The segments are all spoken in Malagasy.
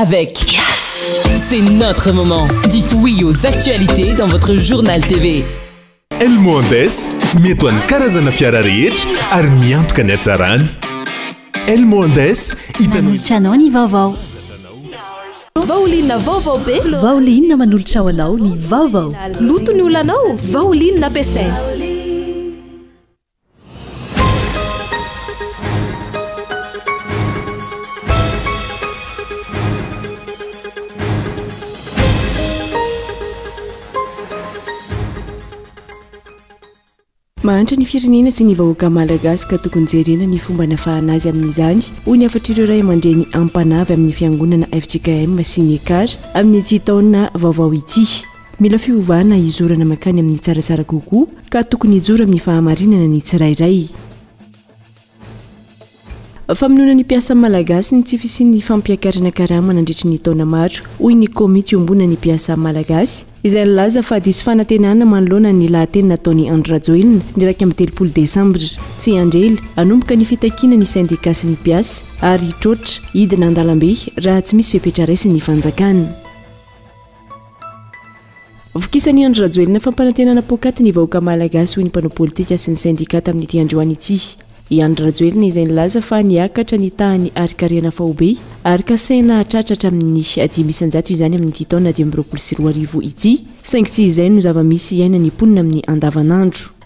Avec Yes. C'est notre moment. Dites oui aux actualités dans votre journal TV. Elmo Andes, mety ho an'ny karazana fiara rehetra ary miantoka ny hatsarany. Elmo Andes, hitanao. Manolotra anao ny vaovao. Vaoline vaovao be. Vaoline manolotra ho anao ny vaovao. Loto ny olanao, Vaoline ampiasaina. Mahantra ny firenena sy ny vahoaka malagasy ka tokony jerena ny fomba nafahana azy amin'izany, hoy ny hafatr'ireo ray aman-dreny am-panahy avy amin'ny fiangonana fjkm sy ny Ekar amin'ity taona vaovao ity. Mila fiovana hizorana mankany amin'ny tsaratsara kokoa ka tokony hijoro amin'ny fahamarinana ny tsirairay. Famonoana ny mpiasa malagasy ny tsy fisian'ny fampiakarana karama nandritry ny taona maro, hoy ny komity iombonan'ny mpiasa malagasy, izay nilaza fa diso fanantenana manoloana ny lahateny nataon'i Andry Rajoelina ny 31 desambra. Tsy hiandry ela, hanomboka ny fitakiana ny sendikà sy ny mpiasa ary hitroatra, hidina an-dalambe raha tsy misy fepetra raisin'ny fanjakana. Vokisan'i Andry Rajoelina fampanantenana poakaty ny vahoaka malagasy hoy ny mpanao politika sy ny sendika tamin'ity androany ity. I Andry Rajoelina izay nilaza fa niakatra ny tahan'ny harinkarena faobe ary kasaina hahatratra hatramin'ny 5% izany amin'ity taona 2025 ity saingy tsy izay no zava-misy iainan'ny mponina amin'ny andavanandro.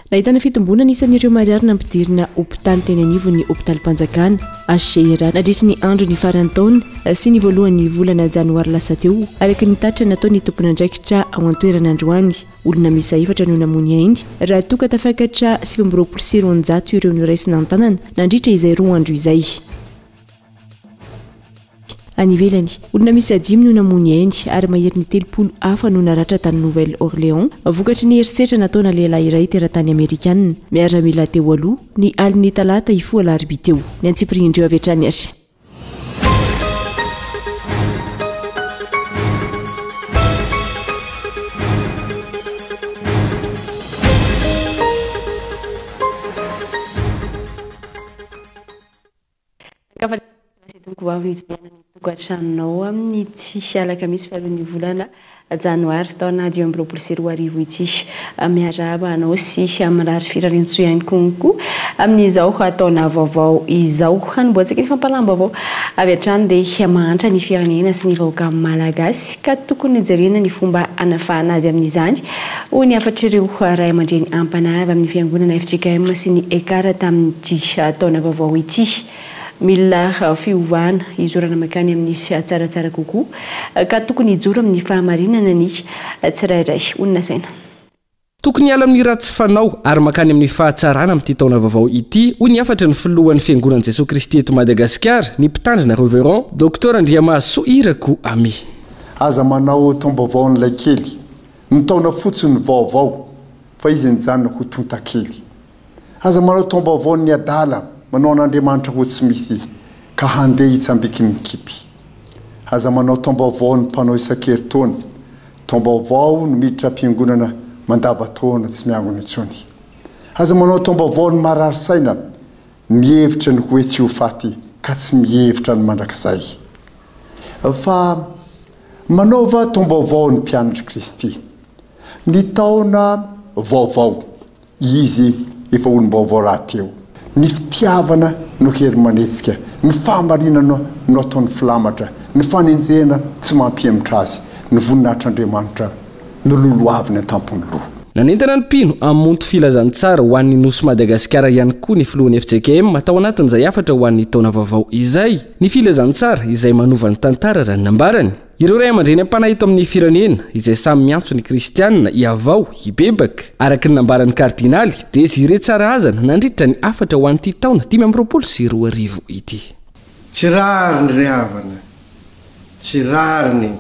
Nahitana fitomboana ny isan'ireo marary nampidirina hopitaly teny anivon'ny hopitalim-panjakana, HCR, nandritry ny andron'ny faran'ny taona sy ny voalohan'ny volana janoary lasa teo, araka ny tatitra nataon'ny tompon'andraikitra ao an-toerana androany. Olona miisa efatra no namoy ny ainy, raha toa ka tafakatra 229 ireo noraisina an-tanana nandritra izay roa andro izay. Any ivelany, olona miisa dimy no namoy ny ainy ary maherin'ny 30 hafa no naratra tany Nouvelle-Orléans vokatry ny herisetra nataona lehilahy iray teratany amerikana, miaramila teo aloha, ny alin'ny talata hifoha alarobia teo. Ny antsipirian-dreo avy hatrany ary. Tokantranonao amin'ity alakamisy faharoan'ny volana janoary taona 2025 ity. Miarahaba anao sy mirary firariantsoa ihany koa amin'izao taona vaovao izao. Hanombohantsika ny fampahalam-baovao avy hatrany dia mahantra ny firenena sy ny vahoaka malagasy ka tokony jerena ny fomba hanafahana azy amin'izany, hoy ny hafatr'ireo ray aman-dreny am-panahy avy amin'ny fiangonana fjkm sy ny Ekar tamin'ity taona vaovao ity. Mila fiovana hizorana mankany amin'ny tsaratsara kokoa ka tokony hijoro amin'ny fahamarinana ny tsirairay. Honina saina. Tokony hiala amin'ny ratsy fanao ary mankany amin'ny fahatsarana amin'ity taona vaovao ity, hoy ny hafatry ny filohan'ny Fiangonan'i Jesoa Kristy eto Madagasikara, ny Mpitandrina Reverend Docteur Andriamahasoa Irako Ami. Aza manao taom-baovaon'ilay kely. Ny taona fotsiny vaovao fa izy nijanona ho tontakely. Aza manao taom-baovaon'ny adala manao an'Andriamanitra ho tsy misy ka handeha hitsambiky mikipy. Aza manao taom-baovaon'ny mpanao isan-keritaona. Taom-baovao no miditra am-piangonana mandava-taona tsy miangona intsony. Aza manao taom-baovaon'ny marary saina mihevitra ny hoe tsy ho faty ka tsy mihevitra ny mandrakizay. Fa manaova taom-baovao ny mpianatr'i Kristy. Ny taona vaovao. Izy efa olom-baovao rahateo. Ny fitiavana no hery manetsika, ny fahamarinana no ataony filamatra, ny fanenjehana tsy mampihemotra azy, ny voninahitr'Andriamanitra no lolohaviny an-tampon'ny loha. Nanentana ny mpino hamonto filazantsara ho an'ny Nosy Madagasikara ihany koa ny filohan'ny fjkm tao anatin'izay hafatra ho an'ny taona vaovao izay. Ny filazantsara izay manova ny tantara raha ny nambarany. Ireo ray aman-dreny am-panahy eto amin'ny firenena, izay samy miantso ny kristiana hihavao, hibebaka, araka ny nambaran'ny kardinaly Désiré Tsarahazana nandritra ny hafatra ho an'ity taona 2025 ity. Tsy rariny ry havana, tsy rariny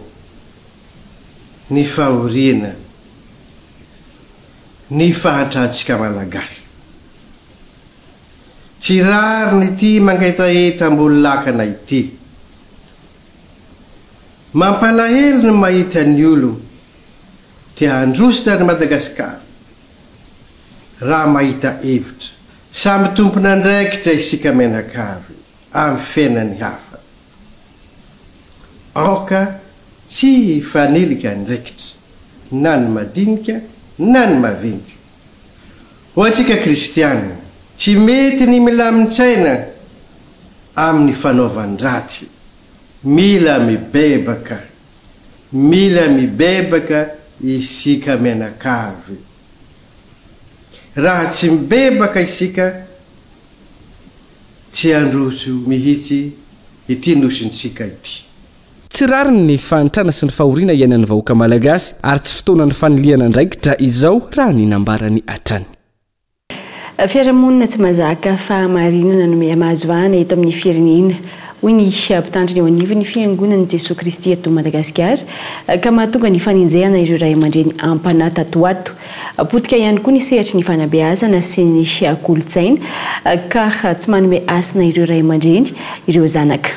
ny fahoriana, ny fahantrantsika Malagasy. Tsy rariny ity mangetaheta ambony lakana ity. Mampalahelo ny mahita ny olon te handrositra an'i Madagasikara raha mahita hevitra. Samy tompon'andraikitra isika mianakavy. amin'ny fiainan'ny hafa. Aoka tsy hifanilika andraikitra, na ny madinika na ny maventy. Ho antsika kristiana, tsy mety ny milamin-tsaina amin'ny fanaovan-dratsy. Mila mibebaka. Mila mibebaka isika mianakavy. Raha tsy mibebaka isika, tsy handroso mihitsy ity nosintsika ity. Tsy rariny ny fahantrana sy ny fahoriana iainan'ny vahoaka malagasy ary tsy fotoanan'ny fanilihana andraikitra izao raha ny nambarany hatrany. Fiarahamonina tsy mahazaka fahamarinana no miha-mahazo vahana eto amin'ny firenena, hoy ny mpitandrina eo anivon'ny Fiangonan'i Jesoa Kristy eto Madagasikara, ka mahatonga ny fanenjehana ireo ray aman-dreny am-panahy tato ho ato. Potika ihany koa ny sehatry ny fanabeazana sy ny kolontsaina, ka tsy manome hasina ireo ray aman-dreny ireo zanaka.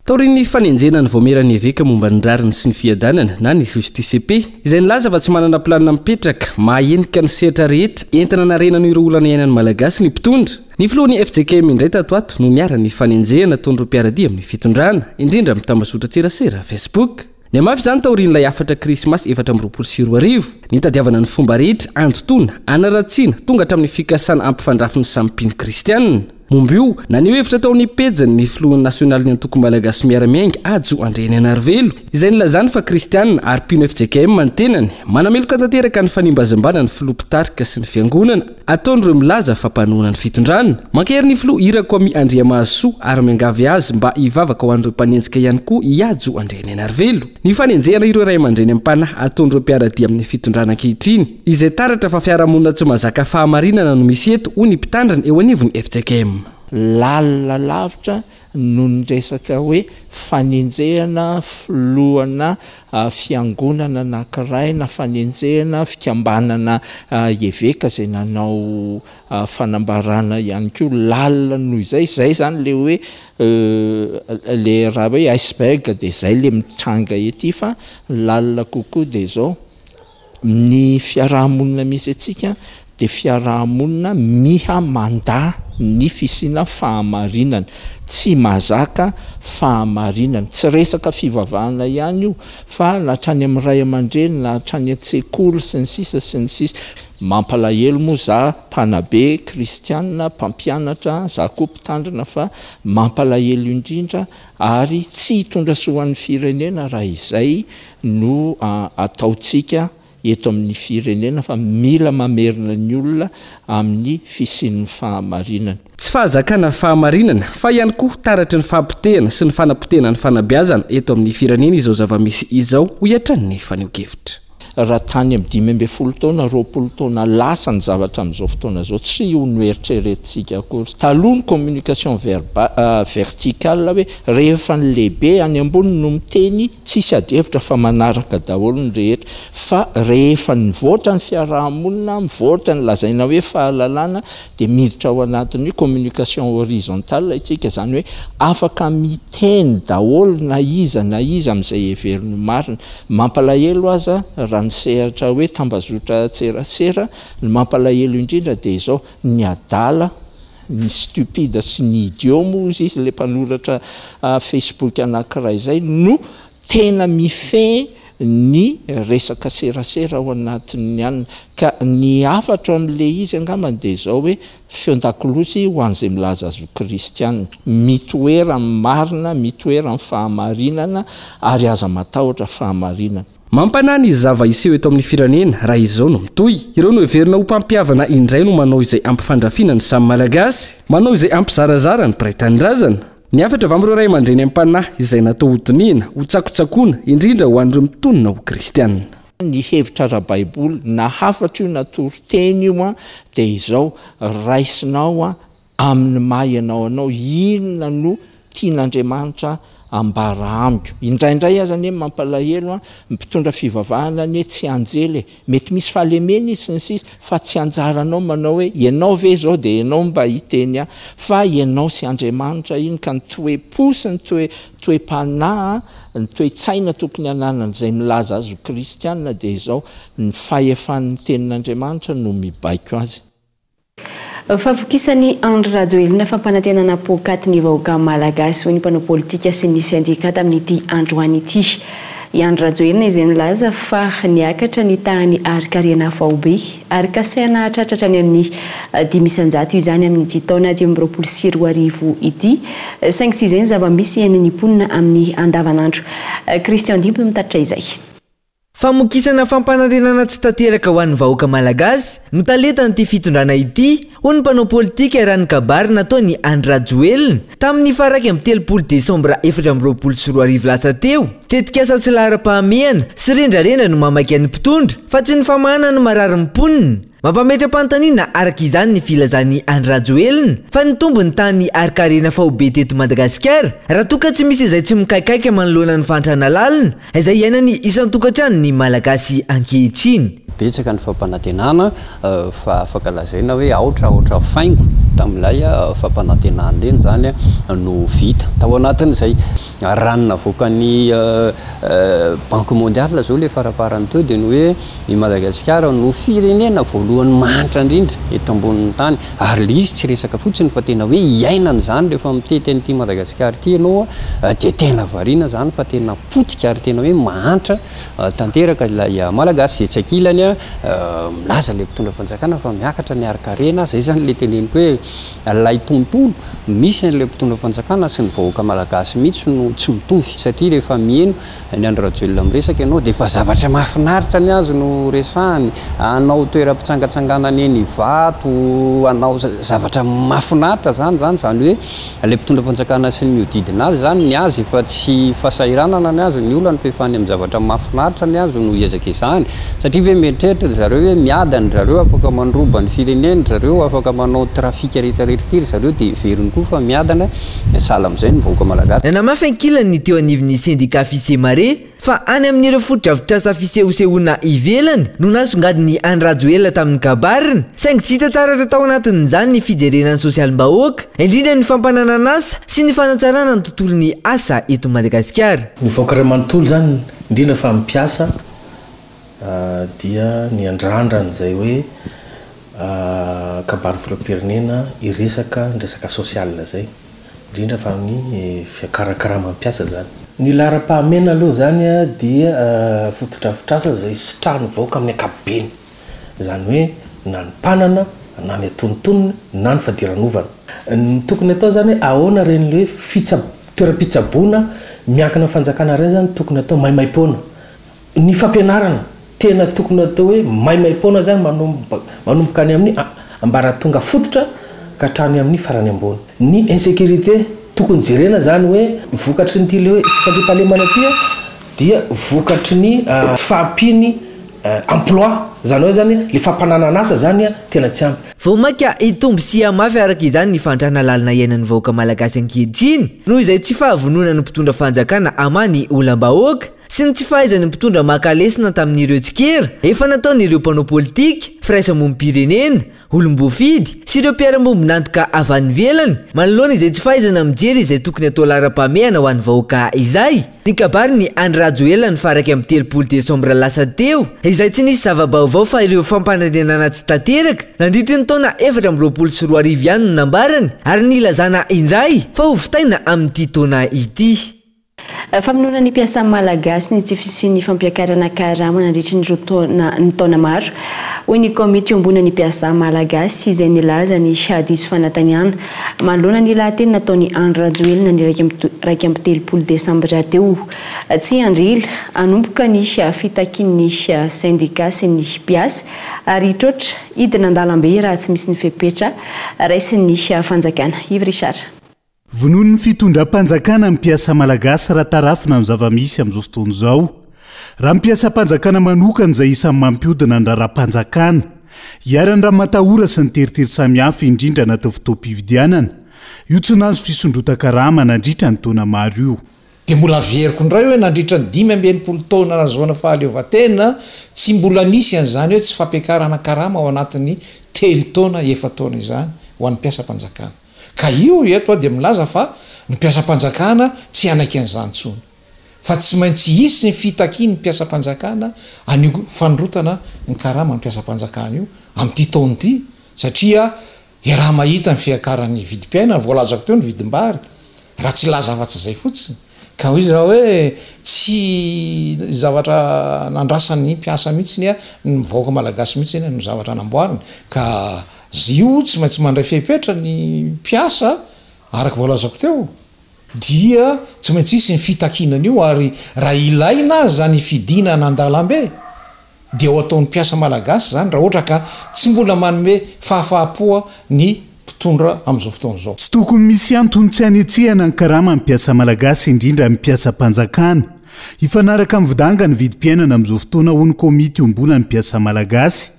Taorian'ny fanenjehana ny Vaomieran'ny Eveka momba ny Rariny sy ny Fiadanana na ny Justice et Paix, izay nilaza fa tsy manana planina mipetraka mahahenika ny sehatra rehetra entina hanarenana ireo olana iainan'ny Malagasy ny mpitondra. Ny filohan'ny fjkm indray tato ato no niharan'ny fanenjehana ataon'ireo mpiara-dia amin'ny fitondrana, indrindra amin'ny tambazotran-tserasera Facebook. Nihamafy izany taorian'ilay hafatra Krismasy 2024, nitadiavana ny fomba rehetra handotoana, hanaratsiana, tonga hatramin'ny fikasana hampifandrafy ny samy mpino kristiana. Momba io, naneho hevitra tao amin'ny pejiny ny filoha nasionalin'ny antoko Malagasy Miara-Miainga, Hajo Andrianainarivelo, izay nilazany fa kristiana ary mpino fjkm ny tenany. Manameloka tanteraka ny fanimbazimbana ny filoha mpitarika sy ny fiangonana ataon'ireo milaza fa mpanohana ny fitondrana. Mankahery ny filoha Irako Ami Andriamahasoa ary miangavy azy mba hivavaka ho an'ireo mpanenjika ihany koa i Hajo Andrianainarivelo. Ny fanenjehana ireo ray aman-dreny am-panahy ataon'ireo mpiara-dia amin'ny fitondrana ankehitriny, izay taratra fa fiarahamonina tsy mahazaka fahamarinana no misy eto, hoy ny mpitandrina eo anivon'ny fjkm. Lalina lavitra noho ny resaka hoe fanenjehana filohana fiangonana anankiray na fanenjehana fikambanana eveka izay nanao fanambarana ihany koa lalina noho izay, izay izany ilay hoe ilay raha hoe iceberg dia izay ilay mitranga ety fa ny lalina kokoa dia izao, ny fiaraha-monina misy antsika dia fiaraha-monina miha mandà ny fisiana fahamarinana, tsy mahazaka fahamarinana, tsy resaka fivavahana ihany io fa na hatrany amin'ny ray aman-dreny na hatrany an-tsekoly sy ny sisa sy ny sisa. Mampalahelo moa za mpanabe kristianina, mpampianatra, za koa mpitandrina fa mampalahelo indrindra ary tsy hitondra soa ho an'ny firenena raha izay no ataontsika eto amin'ny firenena fa mila mamerina ny olona amin'ny fisian'ny fahamarinana. Tsy fahazakana fahamarinana fa ihany koa taratry ny fahapotehana sy ny fanapotehana ny fanabeazana eto amin'ny firenena izao zava-misy izao, hoy hatrany ny fanehoan-kevitra. Raha tany amin'ny 15 taona, 20 taona lasa ny zavatra amin'izao fotoana izao, tsy ho noeritreretintsika akory. Taloha ny communication verba, verticale hoe rehefa ny lehibe any ambony no miteny, tsisy adihevitra fa manaraka daholo ny rehetra. Fa rehefa nivoatra ny fiaraha-monina, mivoatra ny lazaina hoe fahalalana, dia miditra ao anatin'ny communication horizontale isika, izany hoe afaka miteny daholo na iza na iza amin'izay heveriny ho marina. Mampalahelo aza raha ny sehatra hoe tambazotran-tserasera, ny mampalahelo indrindra dia izao, ny adala, ny stupide sy ny idiot moa hozy izy ilay mpanoratra facebook anankiray izay no tena mifehy ny resaka serasera ao anatin'ny anona. Ka ny hafatro amin'ilay izy angambany dia izao hoe Feon-dakolosy ho an'izay milaza azy ho kristiana. Mitoera amin'ny marina, mitoera amin'ny fahamarinana, ary aza matahotra fahamarinana. Mampanahy ny zava-hiseho eto amin'ny firenena raha izao no mitohy. Ireo noheverina ho mpampihavana indray no manao izay hampifandrafiana ny samy Malagasy, manao izay hampizarazara ny mpiray tanindrazana. Ny hafatra avy amin'ireo ray aman-dreny am-panahy izay natao hodinihina, hotsakotsakoana, indrindra ho an'ireo mitonona ho kristiana. Ny hevitra ara-baiboly, na hafatra io na toriteny io an, dia izao, raisinao an, amin'ny maha ianao anao, inona no tian'Andriamanitra ambara amiko. Indraindray aza anie mampalahelo an, ny mpitondra fivavahana anie tsy anjely e, mety misy fahalemena izy sy ny sisa, fa tsy anjaranao manao hoe ianao ve izao dia ianao mba hiteny ahy, fa ianao sy Andriamanitra iny, ka ny toe-po sy ny toe toe-panahy, ny toe-tsaina tokony hananan'izay milaza azy ho kristiana dia izao, ny fahefan'ny Tenin'Andriamanitra no mibaiko azy. Fahavokisan'i Andry Rajoelina fampanantenana poakaty ny vahoaka malagasy, hoy ny mpanao politika sy ny sendikà tamin'ity androany ity. I Andry Rajoelina izay nilaza fa niakatra ny tahan'ny harin-karena faobe ary kasaina hahatratra hatrany amin'ny 5% izany amin'ity taona 2025 ity, saingy tsy izay ny zava-misy iainan'ny mponina amin'ny andavanandro. Christian Dimby no mitatitra izay. Famokisana fampanantenana tsy tanteraka ho an'ny vahoaka malagasy no talentan'ity fitondrana ity, hoy ny mpanao politika raha ny kabary nataon'i Andry Rajoelina tamin'ny faha 31 desambra 2024 lasa teo. Tetikasa tsy laharam-pahamehana sy rendrarendra no mamaika ny mpitondra fa tsy ny famahana ny mararin'ny mponina. Mampametra-panontaniana araka izany ny filazan'i Andry Rajoelina fa nitombo ny tahan'ny harin-karena faobe teto Madagasikara raha toa ka tsy misy izay tsy mikaikaika manoloana ny fahantrana lalina izay iainan'ny isan-tokantranon'ny Malagasy ankehitriny. Betsaka ny fampanantenana fa afaka lazaina hoe aotra aotra faingo tamin'ilay fampanantenana ireny izany no vita tao anatin'izay. Raha ny navoakan'ny Banque mondiale izao ilay faraparany teo dia ny hoe I Madagasikara no firenena voalohany mahantra indrindra eto ambonin'ny tany ary ilay izy tsy resaka fotsiny fa tena hoe iainana izany rehefa mitety an'ity Madagasikara ity ianao dia tena variana izany fa tena potika ary tena hoe mahantra tanteraka ilay Malagasy. Etsy ankilany milaza ilay mpitondra fanjakana fa miakatra ny harin-karena, izay izany ilay teneniko hoe ilay tontolo misy an'ilay mpitondra fanjakana sy ny vahoaka Malagasy mihitsy no tsy mitovy satria rehefa miheno Ny Andry Rajoelina miresaka ianao dia efa zavatra mahafinaritra ny azy no resahany, hanao toeram-pitsangatsanganana eny Ivato, hanao zavatra mahafinaritra zany zany, izany hoe ilay mpitondra fanjakana sy ny mihodidina azy zany ny azy efa tsy fahasahiranana ny azy ny olany fa efa any amin'ny zavatra mahafinaritra ny azy no hiezakezahany, satria ve mieritreritra ry zareo hoe miadana ry zareo afaka mandroba ny firenena ry zareo, afaka manao trafic rehetra rehetra ity ry zareo dia heveriny koa fa miadana. Sahala amin'izay ny vahoaka malagasy. Nanamafy ankilany ny teo anivon'ny sendika Fisemare fa any amin'ireo fotodrafitrasa fisehosehoana ivelany no nasongadin'i Andry Rajoelina tamin'ny kabariny, saingy tsy hita taratra tao anatin'izany ny fijerena ny sosialim-bahoaka, indrindra ny fampananan'asa sy ny fanatsarana ny tontolon'ny asa eto Madagasikara. Ny vahoaka iray manontolo izany, indrindra fa ny mpiasa, dia niandrandra an'izay hoe Kabary filoham-pirenena hiresaka ny resaka social izay, indrindra fa ny fiakaran-karama mpiasa izany. Ny laharam-pahamehana aloha izany dia fotodrafitrasa izay sitrahan'ny vahoaka amin'ny ankapobeny, izany hoe na ny mpanana na ny antonontonony na ny fadiranovana. Ny tokony atao izany hoe ahoana ireny hoe fitsa- toeram-pitsaboana miankina amin'ny fanjakana ireny izany tokony atao maimaimpoana. Ny fampianarana, tena tokony atao hoe maimaimpoana izany manomboka any amin'ny ambaratonga fototra ka hatrany amin'ny farany ambony. Ny insécurité, tokony jerena izany hoe vokatry ny ity ilay hoe tsy fandriampahalemana ity dia vokatry ny tsy fahampian'ny emploi, izany hoe izany ilay fampananan'asa izany tena tsy ampy. Vao mainka hitombo sy hihamafy araka izany ny fahantrana lalina iainan'ny vahoaka malagasy ankehitriny noho izay tsy fahavononan'ny mpitondra fanjakana hamaha ny olam-bahoaka. sy ny tsy fahaizan'ny mpitondra maka lesona tamin'ireo tsikera efa nataon'ireo mpanao politika, firaisamonim-pirenena, olom-boafidy, sy ireo mpiara-miombon'antoka avy any ivelany manoloana izay tsy fahaizana mijery izay tokony atao laharam-pahamehana ho an'ny vahoaka izay. Ny kabarin'i Andry Rajoelina ny faha 31 desambra lasa teo izay tsy nisy zava-baovao fa ireo fampanantenana tsy tanteraka nandritry ny taona 2024 ihany no nambarany ary nilazana indray fa hovitaina amin'ity taona ity. Famonoana ny mpiasa malagasy ny tsy fisian'ny fampiakarana karama nandritry ny roa taona ny taona maro, hoy ny kaomity iombonan'ny mpiasa malagasy izay nilaza ny hadiso fanataniana manoloana ny lahateny nataon'i Andry Rajoelina ny 31 desambra teo. Tsy hiandry ela, hanomboka ny fitakian'ny sendika sy ny mpiasa ary hitroatra hidina an-dalambe raha tsy misy ny fepetra raisin'ny fanjakana. Yves Richard. Vonoin'ny fitondram-panjakana ny mpiasa malagasy raha tarafina ny zava-misy amin'izao fotoana izao. Raha ny mpiasam-panjakana manokana izay isan'ny mampihodina ny raharaham-panjakana. Iharan'ny ramatahora sy ny teritery samihafa indrindra anatin'ny fotoam-pifidianana. Io tsy nahazo fisondrotan-karama nandritra ny taona maro io. Dia mbola averiko indray hoe nandritra ny 65 taona nahazoana fahaleovantena, tsy mbola nisy an'izany hoe tsy fampiakarana karama ao anatin'ny telo taona, efa-taona izany ho an'ny mpiasam-panjakana. Ka io eto aho dia milaza fa ny mpiasam-panjakana tsy hanaiky an'izany intsony. Fa tsy maintsy hisy ny fitakian'ny mpiasam-panjakana an'io fanondrotana ny karaman'ny mpiasam-panjakana io amin'ity taona ity satria Iaraha-mahita ny fiakaran'ny vidim-piainana, voalazako teo ny vidim-bary, raha tsy hilaza afa-tsy izay fotsiny. Ka hoy izaho hoe tsy zavatra nandrasan'ny mpiasa mihitsy ny ny vahoaka malagasy mihitsy no zavatra namboariny. Ka io tsy maintsy mandray fepetra ny mpiasa araka voalazako teo dia tsy maintsy hisy ny fitakiana an'io ary raha ilaina aza ny fidinana an-dalambe dia ho ataon'ny mpiasa malagasy izany raha ohatra ka tsy mbola manome fahafahampoa ny mpitondra amin'izao fotoana izao. Tsy tokony misy antony tsy hanetsehana ny karaman'ny mpiasa malagasy indrindra ny mpiasam-panjakana. Hifanaraka amin'ny vidanga ny vidim-piainana amin'izao fotoana hoy ny komity iombonan'ny mpiasa malagasy.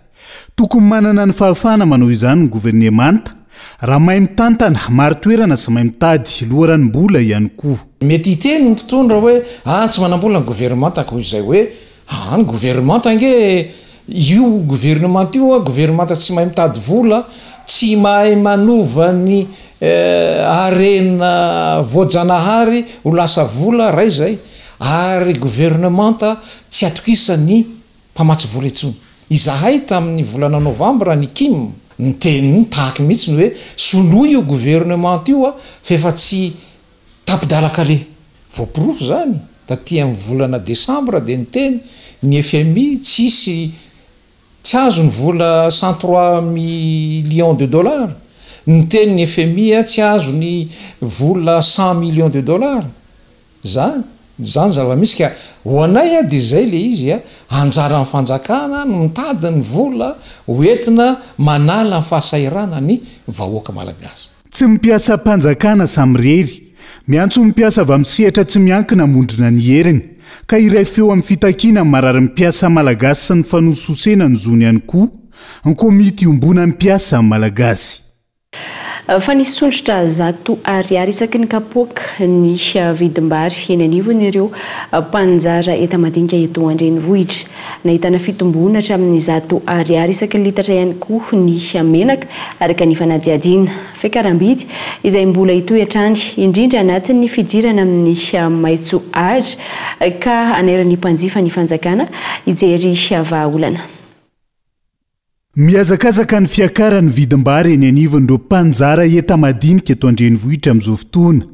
Tokony manana ny fahafahana manao izany ny governemanta raha mahay mitantana, marin-toerana sy mahay mitady loharanom-bola ihany koa. Mety hiteny ny mpitondra hoe ah tsy manam-bola ny governemanta ka hoy izay hoe Aa ny gouvernemanta ange io gouvernemanta io a gouvernemanta tsy mahay mitady vola, tsy mahay manova ny harena voajanahary ho lasa vola ray zay, ary gouvernemanta tsy atokisan'ny mpamatsy vola intsony. Izahay tamin'ny volana novambra ny kim niteny nitaky mihitsy ny hoe soloy io gouvernemanta io a fa efa tsy Tapi-dalan-kaleha. Voaporofo izany, taty amin'ny volana desambra dia niteny ny fmi tsisy tsy azo ny vola 103 millions de dollars, niteny ny fmi tsy azo ny vola 100 millions de dollars. Izany, izany zava-misy ka ho anay dia izay ilay izy, anjaran'ny fanjakana no mitady ny vola ho entina manala ny fahasahiranan'ny vahoaka malagasy. Tsy ny mpiasam-panjakana samirery. Miantso ny mpiasa avy amin'ny sehatra tsy miankina hamondrona ny heriny, ka hiray feo amin'ny fitakiana ny mararin'ny mpiasa malagasy sy ny fanosihosena ny zony ihany koa ny komity iombonan'ny mpiasa malagasy. Fa nisondrotra 100 ariary isaky ny kapoaka ny vidim-bary eny anivon'ireo mpaninjara enta-madinika eto an-drenivohitra. Nahitana fitomboana hatramin'ny 100 ariary isaky ny litatra ihany koa ny menaka, araka ny fanadihadiana. Fiakaram-bidy izay mbola hitohy hatrany, indrindra anatin'ny fidirana amin'ny maitso ahitra, ka hanairan'ny mpanjifa ny fanjakana hijery vahaolana. Mihazakazaka ny fiakaran'ny vidim-bary eny anivon'ireo mpanjara enta-madinika eto an-drenivohitra amin'izao fotoana.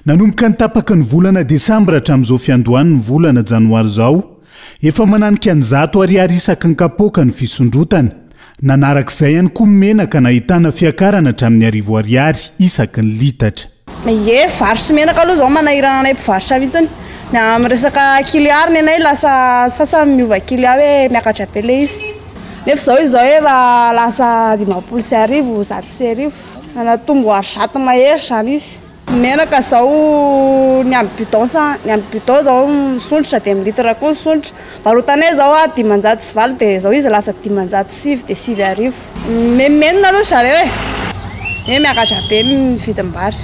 Nanomboka ny tapaky ny volana desambra hatramin'izao fiandohan'ny volana janoary izao, efa mananika ny 100 ariary isaky ny kapoaka ny fisondrotana. Nanaraka izay ihany koa ny menaka nahitana fiakarana hatramin'ny 1000 ariary isaky ny litatra. Ie, vary sy menaka aloha izao manahirana anay mpivarotra mihitsiny. Ny amin'ny resaka kilià ary ny anay lasa sasany miova kilià hoe miakatra be ilay izy. Nefa izao izy izao efa lasa 1050, 1100. Nanatombo ary zato mahery izany izy. Ny menaka izao ny amin'ny bidon sa, ny amin'ny bidon izao misondrotra dia amin'ny litre koa misondrotra. Varotanay izao 508 dia izao izy lasa 509 dia 9000. Mimenomenona aloha zareo e! Hoe miakatra be ny vidim-bary.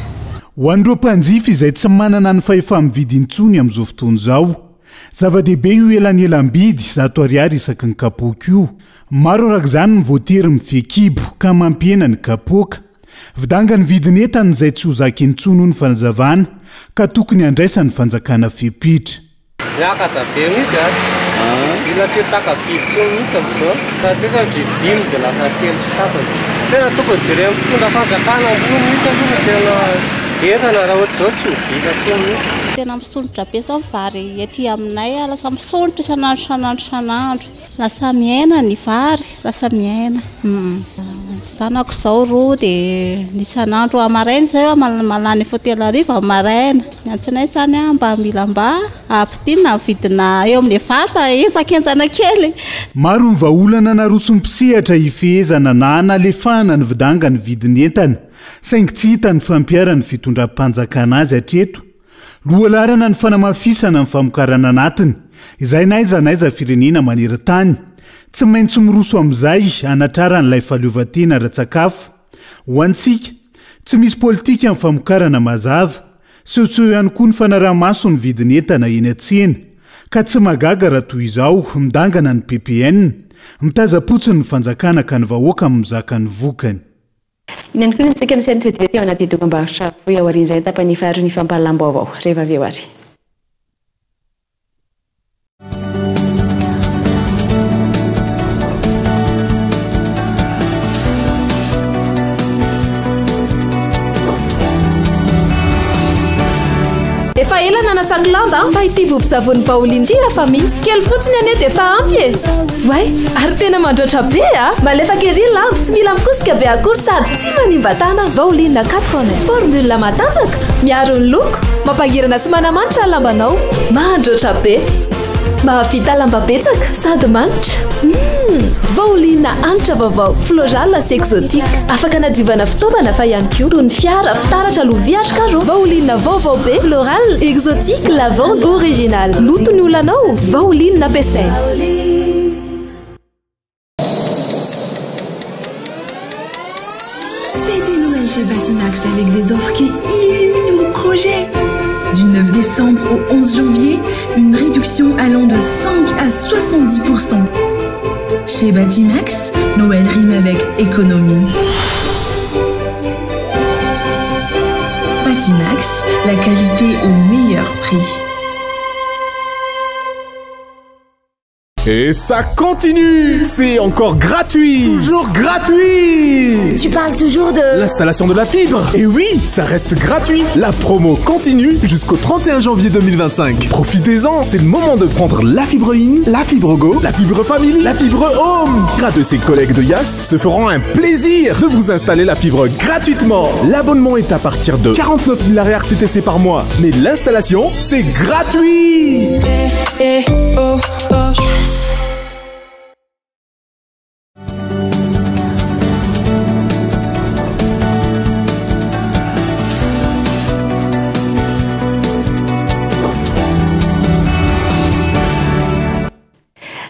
Ho an'ireo mpanjifa izay tsy manana ny fahefa-mividy intsony amin'izao fotoana izao, zava-dehibe io elanelam-bidy 100 ariary isaky ny kapoaka io. Maro araka izany ny voatery mifehy-kibo ka mampihena ny kapoaka. Vidanga ny vidin'entana izay tsy ho zaka intsony hoy ny fanazavana ka tokony handraisan'ny fanjakana fepetra. Miakatra be mihitsy a! Mila tsy taka-bidy intsony mihitsy amin'izao. Fa teo mividy dimy dia lasa telo sy tapany. Tena tokony jeren'ny mpitondra fanjakana ambony mihitsy aloha fa tena entana raha ohatr'izao tsy ho vita intsony mihitsy. Tena misondrotra be izao ny vary ety aminay, lasa misondrotra isan'andro isan'andro isan'andro. Lasa mihena ny vary, lasa mihena. Ny zanako izao roa dia ny isan'andro maraina izay aho mahalany efa 3000 amin'ny maraina. Ny antsonay izany an, mba mila mba ampidinina ny vidina eo amin'ny vary fa henjakenjana kely. Maro ny vahaolana naroson'ny mpisehatra hifehezana na hanalefahana ny vidangan'ny vidin'entana, saingy tsy hita ny fampiharan'ny fitondram-panjakana azy hatreto. Lohalaharana ny fanamafisana ny famokarana anatiny, izay n'aiza n'aiza firenena maneran-tany. Tsy maintsy miroso amin'izay hanatrarana ilay fahaleovantena ara-tsakafo. Ho antsika, tsy misy politika ny famokarana mazava. Sehoseho ihany koa ny fanaraha-maso ny vidin'entana eny an-tsena. Ka tsy mahagaga raha toy izao, midangana ny ppn. Mitaza-potsiny ny fanjakana ka ny vahoaka no mizaka ny vokany. Iny ihany koa ny antsika misy an'i vetivety ao anaty dokambarotra fohy aorian'izay ny tapany faharoa ny fampahalalam-baovao rehefa avy eo ary. Efa ela nanasako lamba fa ity vovon-tsavony baolina ity hafa mihitsy. Kely fotsiny anie dia efa ampy e! Oay! Ary tena mandroatra be a! Malefaka ery ny lamba, tsy mila mikosika be akory sady tsy manimba tanana. Baolina 4 en 1. Formule matanjaka, miaro ny loko, mampangirana sy manamanitra ny lambanao. Mandroatra be! Mahavita lamba betsaka sady manitra. Humm! Vaolina hanitra vaovao, floral sy exotique. Afaka anadiovana fitaovana fa ihany koa toy ny fiara, fitaratra, lovia ary carreaux. Vaolina vaovao be, floral, exotique, lavande, original. Loto ny olanao, vaolina ampiasaina. Fêtez Noël chez Batimax avec des offres qui illuminent vos projets. Du 9 décembre au 11 janvier, une réduction allant de 5 à 70%. Chez Batimax, Noël rime avec économie. Batimax, la qualité au meilleur prix. Et ça continue C'est encore gratuit Toujours gratuit Tu parles toujours de... L'installation de la fibre Et oui, ça reste gratuit La promo continue jusqu'au 31 janvier 2025. Profitez-en C'est le moment de prendre la fibre In, la fibre Go, la fibre Family, la fibre Home Grâce de ses collègues de Yas se feront un plaisir de vous installer la fibre gratuitement L'abonnement est à partir de 49 000 RTTC par mois. Mais l'installation, c'est gratuit eh, oh, oh. Yes.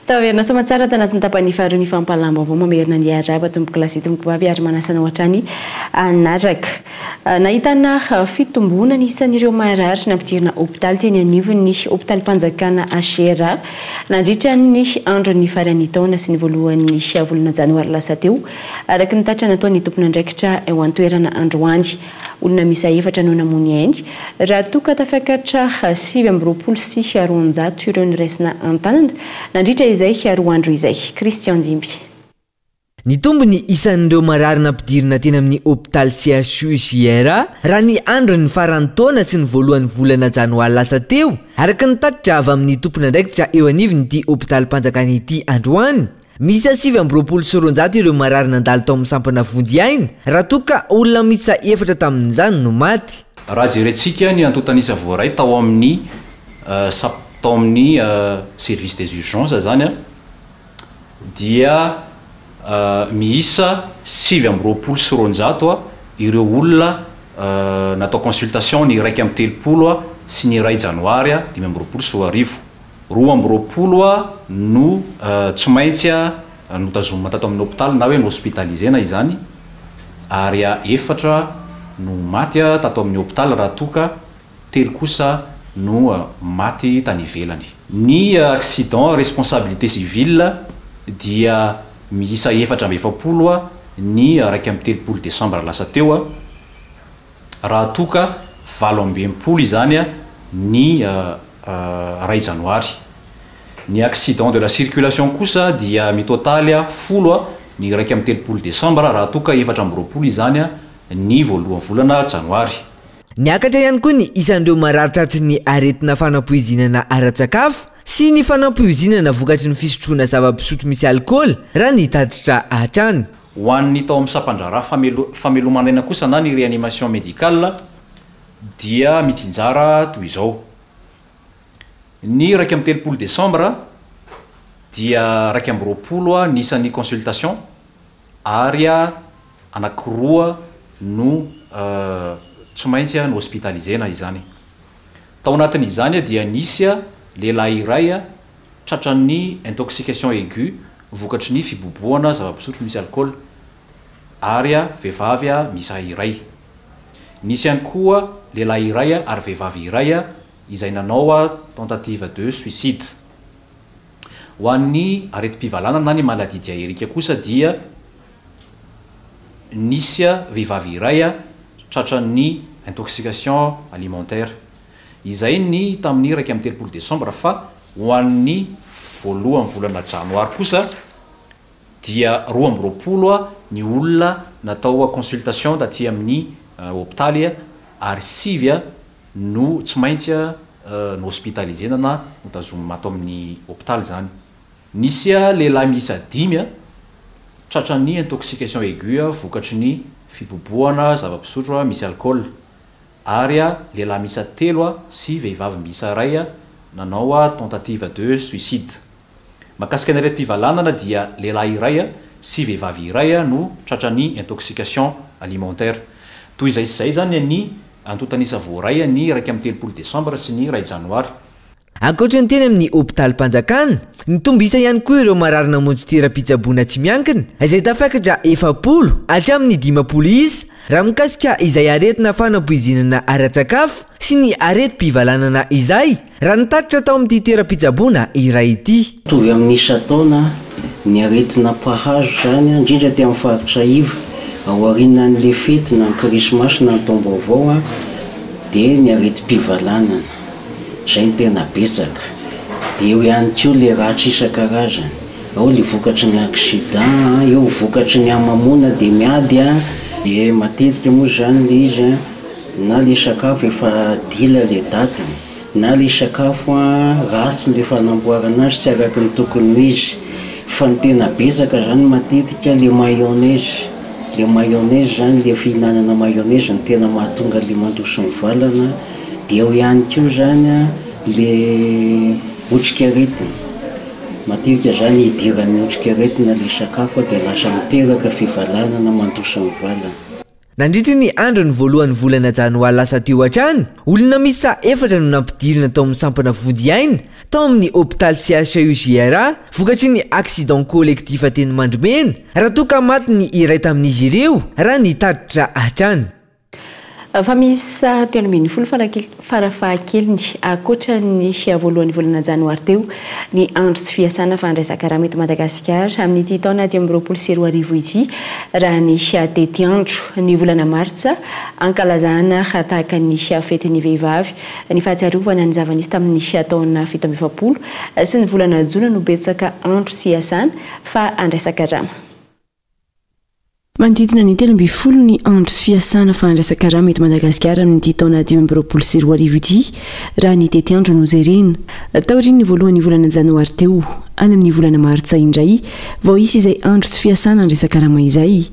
Taverina soamantsara tanatin'ny tapany faharoa ny fampahalam-baovao mamerina ny arahaba tompoko lahy sy tompoko vavy ary manasa anao hatrany hanaraka. Nahitana fitomboana ny isan'ireo marary nampidirina hopitaly teny anivon'ny hopitalim-panjakana HRA nandritra ny andron'ny faran'ny taona sy ny voalohan'ny volana janoary lasa teo, araka ny tatitra nataon'ny tompon'andraikitra eo an-toerana androany. Olona miisa efatra no namoy ny ainy, raha toa ka tafakatra 229 ireo noraisina an-tanana nandritra izay roa andro izay. Christian Dimby. Nitombo ny isan'ireo marary nampidirina teny amin'ny hopitaly CHU JRA raha ny andron'ny faran'ny taona sy ny voalohan'ny volana janoary lasa teo, araka ny tatitra avy amin'ny tompon'andraikitra eo anivon'ity hopitalim-panjakana ity androany. Miisa 229 ireo marary nandalo tao amin'ny sampana vonjy aina, raha toa ka olona miisa efatra tamin'izany no maty. Raha jerentsika ny antontan'isa voaray tao amin'ny tao amin'ny service des urgences izany dia miisa 229 ireo olona natao consultation ny 31 sy ny iray janoary 2025. 22 no tsy maintsy notazomina tato amin'ny hopitaly na hoe nohospitalisena izany ary efatra no maty tato amin'ny hopitaly raha toa ka telo kosa no maty tany ivelany. Ny accident responsabilité civile dia miisa 44 ny 31 desambra lasa teo, raha toa ka 68 izany ny iray janoary. Ny accident de la circulation kosa dia mitotaly folo ny 31 desambra raha toa ka 24 izany ny voalohan'ny volana janoary. Niakatra ihany koa ny isan'ireo marary tratry ny aretina fanampoizinana ara-tsakafo sy ny fanampoizinana vokatry ny fisotroana zava-pisotro misy alikaola, raha ny tatitra hatrany. Ho an'ny tao amin'ny sampan-draharaha famelomanaina kosa na ny réanimation médicale dia mitsinjara toy izao, Ny 31 desambra dia 21 ny isan'ny consultation ary anankiroa no tsy maintsy no-hospitaliser-na izany. Tao anatin'izany dia nisy lehilahy iray tratran'ny intoxication aiguë vokatry ny fibobohana zava-pisotro misy alikaola ary vehivavy miisa iray. Nisy ihany koa lehilahy iray ary vehivavy iray izay nanao tentative de suicide. Ho an'ny aretim-pivalanana na ny maladie diaérique kosa dia nisy vehivavy iray tratran'ny intoxication alimentaire. Izay ny tamin'ny 31 desambra fa ho an'ny voalohan'ny volana janoary kosa dia 22 ny olona natao consultation taty amin'ny hopitaly ary sivy. no tsy maintsy nohospitalisena na notazomina ato amin'ny hopitaly izany. Nisy lehilahy miisa dimy tratran'ny intoxication aiguë vokatry ny fibobohana zava-pisotro misy alikaola ary lehilahy miisa telo sy vehivavy miisa iray nanao tentative de suicide. Mahakasika ny aretim-pivalanana dia lehilahy iray sy vehivavy iray no tratran'ny intoxication alimentaire. Toy izay sy izay izany ny antontan'isa voaray ny 31 desambra sy ny iray janoary. Ankoatra ny teny amin'ny hopitalim-panjakana, nitombo isa ihany koa ireo marary namonjy toeram-pitsaboana tsy miankina, izay tafakatra 40 hatramin'ny 50 isa, raha mikasika izay aretina fanapoizinana ara-tsakafo sy ny aretim-pivalanana izay, raha ny tatitra tao amin'ity toeram-pitsaboana iray ity. Mitovy amin'ny isan-taona ny aretina mpahazo izany, indrindra aty amin'ny faritra iva, aorianan'ilay fety na ny krismasy na ny taom-baovao dia ny aretim-pivalanana, izay no tena betsaka. Dia eo ihany koa ilay ratra isan-karazany, ao ilay vokatry ny accident, eo vokatry ny hamamoana dia miady, dia matetika moa izany ilay izy na ilay sakafo efa dila ilay datiny, Na le sakafo an, ratsy le fanamboarana azy tsy araky ny tokony ho izy, fa ny tena betsaka zany matetika le mayonnaise, le mayonnaise zany le fihinanana mayonnaise no tena mahatonga le mandroso mivalana, de eo ihany koa zany an le otrikaretina, matetika zany idiran'ny otrikaretina le sakafo de lasa miteraka fivalanana mandroso mivalana. Nandritry ny andron'ny voalohan'ny volana janoary lasa teo hatrany, olona miisa efatra no nampidirina tao amin'ny sampana vonjy aina tao amin'ny hopitaly CHU-JRA vokatry ny accident collectif teny Mandrimena, raha toa ka maty ny iray tamin'izy ireo, raha ny tatitra hatrany. Fa miisa 13 farafahakeliny, ankoatra ny voalohan'ny volana janoary teo, ny andro tsy fiasana fandraisan-karama eto Madagasikara amin'ity taona 2025 ity, raha ny tetiandro. Ny volana martsa, ankalazana tahaka ny fetin'ny vehivavy, ny fahatsiarovana ny zava-nisy tamin'ny taona 47, sy ny volana jona no betsaka andro tsy iasana fa andraisan-karama. Manodidina ny 13 ny andro sy fiasana fandraisan-karama eto Madagasikara amin'ity taona 2025 ity, raha ny tetiandro no jerena. Taorian'ny voalohan'ny volana janoary teo, any amin'ny volana martsa indray vao hisy izay andro tsy fiasana andraisan-karama izay.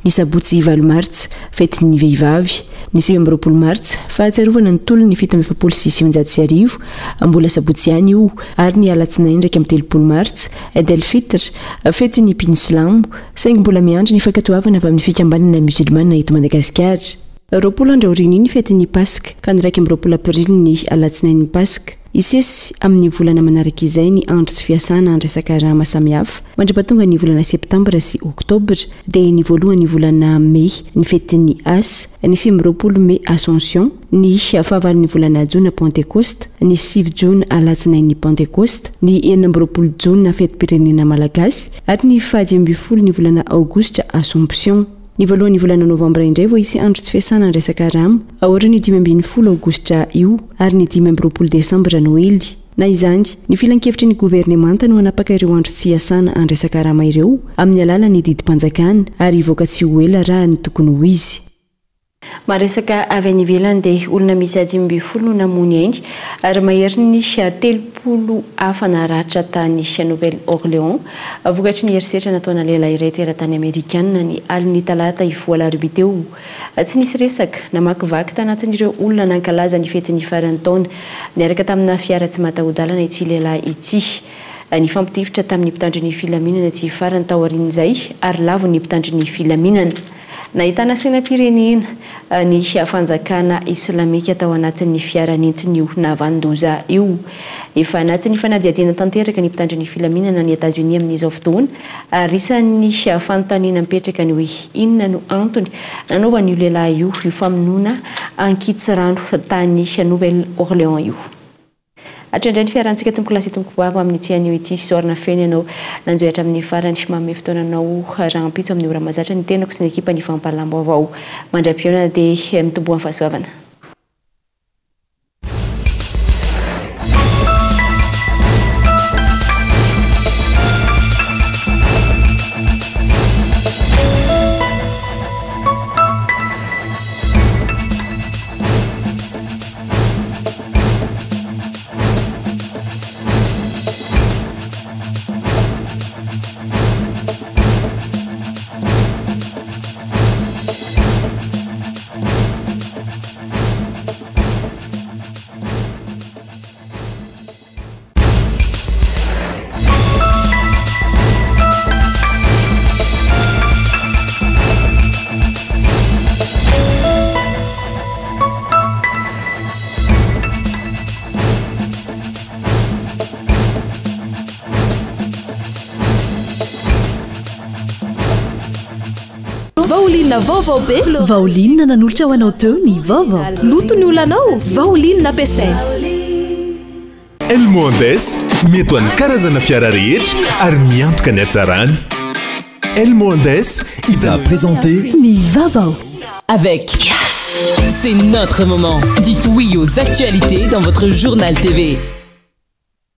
Ny sabotsy valo martsa, fetin'ny vehivavy, ny 29 martsa, fahatsiarovana ny tolon'ny 1947, mbola sabotsy ihany io, ary ny alatsinainy 31 martsa, Eid el-Fitr, fetin'ny mpino silamo, saingy mbola miandry ny fankatoavana avy amin'ny fikambanana miozilimanina eto Madagasikara. 20 andro aorian'io ny fetin'ny Paska, ka ny 21 aprily ny alatsinain'ny Paska. Hisesy amin'ny volana manaraka izay ny andro tsy fiasana andraisan-karama samihafa mandra-pahatonga ny volana septambra sy oktobra, dia ny voalohan'ny volana mey ny fetin'ny Asa, ny 29 mey Ascension, ny fahavalon'ny volana jona Pantekosta, ny sivy jona alatsinain'ny Pantekosta, ny 26 jona fetim-pirenena malagasy ary ny faha-15 ny volana aogositra Assomption. Ny voalohan'ny volana novambra indray vao hisy andro tsy fiasana andraisan-karama aorian'io 15 aogositra io ary ny 25 desambra Noely. Na izany, ny filankevitry ny governemanta no hanapaka ireo andro tsy iasana andraisan-karama ireo amin'ny alalan'ny didim-panjakana ary hivoaka tsy ho ela raha ny tokony ho izy. Maresaka avy any ivelany dia olona miisa 15 no namoy ny ainy ary maherin'ny 30 hafa naratra tany Nouvelle-Orléans vokatry ny herisetra nataona lehilahy iray teratany amerikana ny alin'ny talata hifoha alarobia teo. Tsy nisy resaka, namakivaky tanatin'ireo olona nankalaza ny fetin'ny faran'ny taona niaraka tamina fiara tsy mataho-dalana ity lehilahy ity. Nifampitifitra tamin'ny mpitandro ny filaminana ity farany taorian'izay ary lavon'ny mpitandro ny filaminana. Nahitana sainam-pirenena ny fanjakana islamika tao anatin'ny fiara nentin'io nahavanon-doza io. Efa anatin'ny fanadihadiana tanteraka ny mpitandro ny filaminana any Etazonia amin'izao fotoana ary isan'ny fanontaniana mipetraka ny hoe inona no antony nanaovan'io lehilahy io io famonoana ankitsirano tany Nouvelle-Orléans io. Hatreo indray ny fiarahantsika tompokolahy sy tompokovavy amin'ity anio ity. Isaorana feno ianao nanjohy hatramin'ny farany. Manome fotoana anao rahampitso amin'ny ora mahazatra ny tenako sy ny ekipan'ny fampahalalam-baovao. Mandra-pihaonana dia mitomboa amin'ny fahasoavana. Vaoline vaovao be. Vaoline nanolotra ho anao teo ny vaovao. Loto ny olanao, Vaoline ampiasaina. Elmo Andes, mety ho an'ny karazana fiara rehetra ary miantoka ny hatsarany. Elmo Andes, a présenté ny vaovao. Avec Yes. C'est notre moment. Dites oui aux actualités dans votre journal TV.